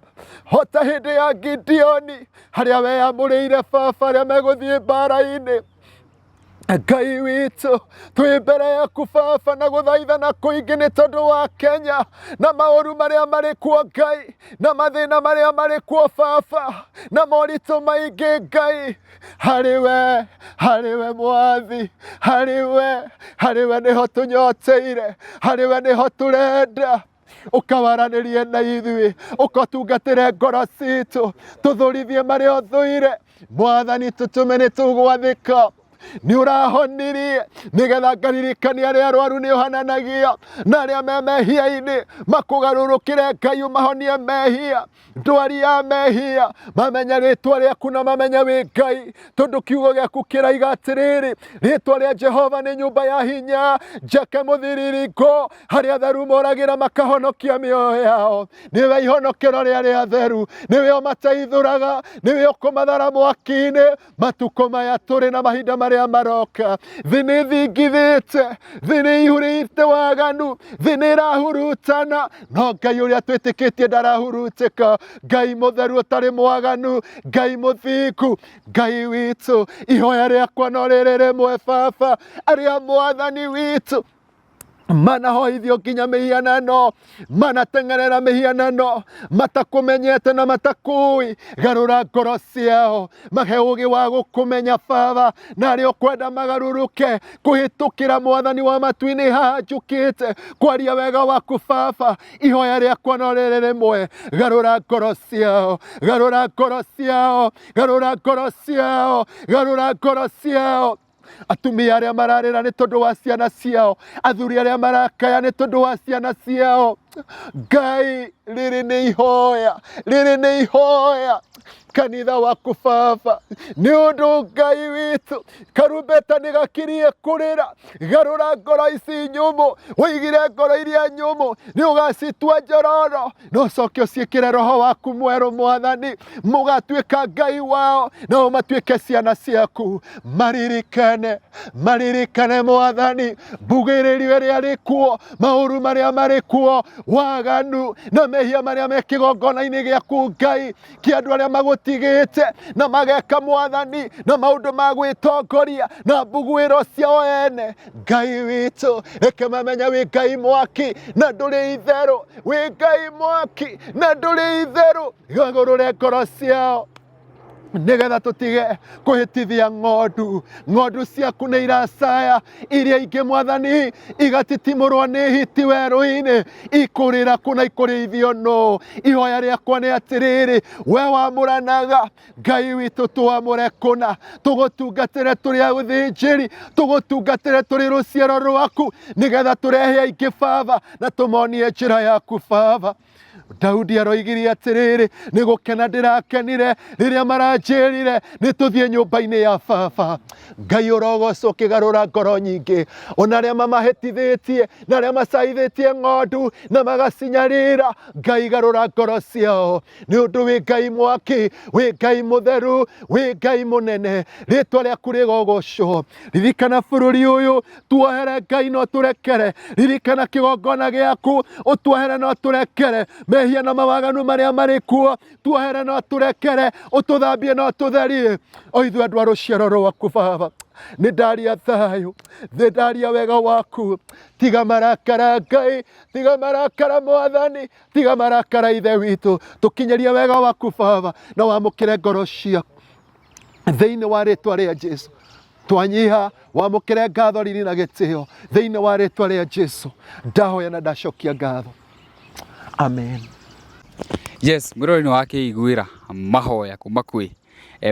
Hota hĩndĩ ya Gideoni harĩa weyamũrĩire baba arĩa megũthiĩ mbara-inĩ. Ngai witũ, twĩ mbere yaku baba na gũthaithana kũingĩ nĩ tondũ wa Kenya na maũru marĩa marĩ kuo Ngai, na mathĩna marĩa marĩ kuo baba, na moritũ maingĩ Ngai. Harĩ we, harĩ we Mwathi, harĩ we, harĩ we nĩho tũnyoteire, harĩ we nĩho tũrenda. Ũkawaranĩrie na ithuĩ, ũkatungatĩre ngoro citũ, tũthũrithie marĩa ũthũire. Mwathani, tũtũme nĩ tũgwathĩka. Nĩ ũrahonirie nĩgetha ngaririkania arĩa arwaru nĩ ũhananagia, na arĩa me mehia-inĩ makũgarũrũkĩre Ngai ũmahonie mehia, ndwari ya mehia, mamenye rĩtwa rĩaku na mamenye wĩ Ngai, tondũ kiugo gĩaku kĩraiga atĩrĩrĩ, rĩtwa rĩa Jehova nĩ nyũmba ya hinya njake mũthiriringo, harĩa atheru moragĩra makahonokia mĩoyo yao. Nĩwe ihonokero rĩa arĩa atheru, nĩwe ũmateithũraga, nĩwe ũkũmathara mwaki-inĩ. Matukũ maya tũrĩ na mahinda marĩa maroka, thĩ nĩ thingithĩte, thĩ nĩ ihurĩte waganu, thĩ nĩ ĩrahurutana, no Ngai ũrĩa twĩtĩkĩtie ndarahurutĩka. Ngai mũtheru ũtarĩ mwaganu, Ngai mũthingu, Ngai witũ, ihoya rĩakwa no rĩrĩ rĩmwe baba, arĩa Mwathani witũ manahoithio nginya mĩhianano, manateng'erera mĩhianano, matakũmenyete na matakũĩ. Garũra ngoro ciao, mahe ũgĩ wa gũkũmenya baba, na arĩa ũkwenda magarũrũke kũhĩtũkĩra Mwathani wa matu-inĩ haha njũkĩte kwaria wega waku baba. Ihoya rĩakwa no rĩrĩ rĩmwe, garũra ngoro ciao, garũra ngoro ciao, garũra ngoro ciao, garũra ngoro ciao. Atumia arĩa mararĩra nĩ tondũ wa ciana ciao, athuri arĩa marakaya nĩ tondũ wa ciana ciao, Ngai, rĩrĩ nĩ ihoya, rĩrĩ nĩ ihoya kanitha waku baba, nĩ ũndũ Ngai witũ karumbeta nĩ gakirie kũrĩra. Garũra ngoro ici nyũmũ, ũigire ngoro iria nyũmũ nĩ ũgacitua njororo, na ũcoke ũciĩkĩre roho waku mwerũ Mwathani, mũgatuĩka Ngai wao nao matuĩke ciana ciaku. Maririkane, maririkane Mwathani, mbugĩrĩrio ĩrĩa ĩrĩ kuo, maũru marĩa marĩ kuo, waganu na mehia marĩa me kĩgongona-inĩ gĩaku Ngai, kĩa andũ arĩa magũtigĩte na mageka Mwathani na maũndũ ma gwĩtongoria na mbuguĩro ciao ene. Ngai witũ, reke mamenye wĩ Ngai mwaki na ndũrĩ itherũ, wĩ Ngai mwaki na ndũrĩ itherũ. Gagũrũre ngoro ciao nĩgetha tũtige kũhĩtithia ng'ondu. Ng'ondu ciaku nĩ iracaya, iria ingĩ Mwathani igatitimũrwo nĩ hiti werũ-inĩ, ikũrĩra kũ na ikũrĩithio nũ? Ihoya rĩakwa nĩ atĩrĩrĩ, we wamũranaga Ngai witũ, twamũre kũna, tũgũtungatĩre tũrĩ athĩnjĩri, tũgũtungatĩre tũrĩ rũciaro rwaku, nĩgetha tũrehe aingĩ baba na tũmonie njĩra yaku baba. Daudi aroigirie atĩrĩrĩ, nĩ gũkena ndĩrakenire rĩrĩa maranjĩrire nĩ tũthiĩ nyũmba-inĩ ya baba. Ngai ũrogocwo ũkĩgarũra ngoro nyingĩ, ona arĩa mamahĩtithĩtie na arĩa macaithĩtie ng'ondu na magacinyarira, Ngai garũra ngoro ciao, nĩ ũndũ wĩ Ngai mwaki, wĩ Ngai mũtheru, wĩ Ngai mũnene, rĩtwa rĩaku rĩgogocwo. Ririkana bũrũri ũyũ, tuohere Ngai no tũrekere. Ririkana kĩgongona gĩaku, ũtuohere no tũrekere. Mehia na mawaganu marĩa marĩ kuo, tuohere no tũrekere, ũtũthambie no tũtherie. O ithuĩ andũ a rũciaro rwaku Baba, nĩ ndaria thayũ, nĩ ndaria wega waku. Tiga marakara Ngai, tiga marakara Mwathani, tiga marakara Ithe witũ. Tũkinyĩrie wega waku Baba, na wamũkĩre ngoro ciaku thĩinĩ wa rĩtwa rĩa Jesu. Twanyiha, wamũkĩre ngatho, riri na gĩtĩo thĩinĩ wa rĩtwa rĩa Jesu. Ndahoya na ndacokia ngatho, amen.
Yes, mwĩroreri nĩ wakĩiguĩra mahoya kuma kwĩ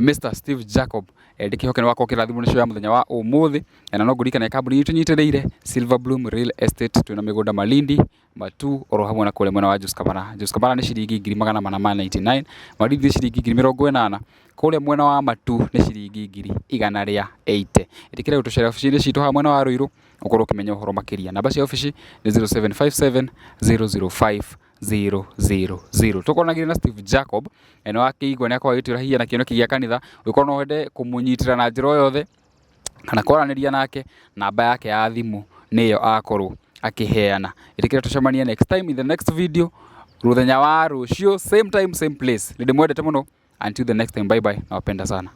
Mr Steve Jacob. Ndĩkĩhoke nĩ wakorwo ũkĩrathimwo nĩ show ya mũthenya wa ũmũthĩ. Na no ngũririkane kambuni itũ nyitĩrĩire Silver Bloom Real Estate, twĩna mĩgũnda Malindi, Matu oro hamwe na kũrĩa mwena wa Juskabara. Juskabara nĩ ciringi 499,000, Malindi nĩ ciringi 80,000, kũrĩa mwena wa Matu nĩ ciringi 180,000. Ĩtĩkĩra gũtũcerera obici-inĩ citũ haha mwena wa Ruiru ũkorwo ũkĩmenya ũhoro makĩria. Namba cia obici nĩ 0757 005 000. Tũkoranagĩria na Steve Jacob, nĩ wakĩigua nĩ akoragwo agĩtwĩra hihi ena kĩoneki gĩa kanitha, ũngĩkorwo no wende kũmũnyitĩra na njĩra o yothe kana kwaranĩria nake, namba yake ya thimũ nĩyo akorwo akĩheana. Ĩtĩkĩra tũcemanie next time in the next video, mũthenya wa rũciũ, same time same place. Nĩ ndĩmwendete mũno, until the next time, bye bye, nawapenda sana.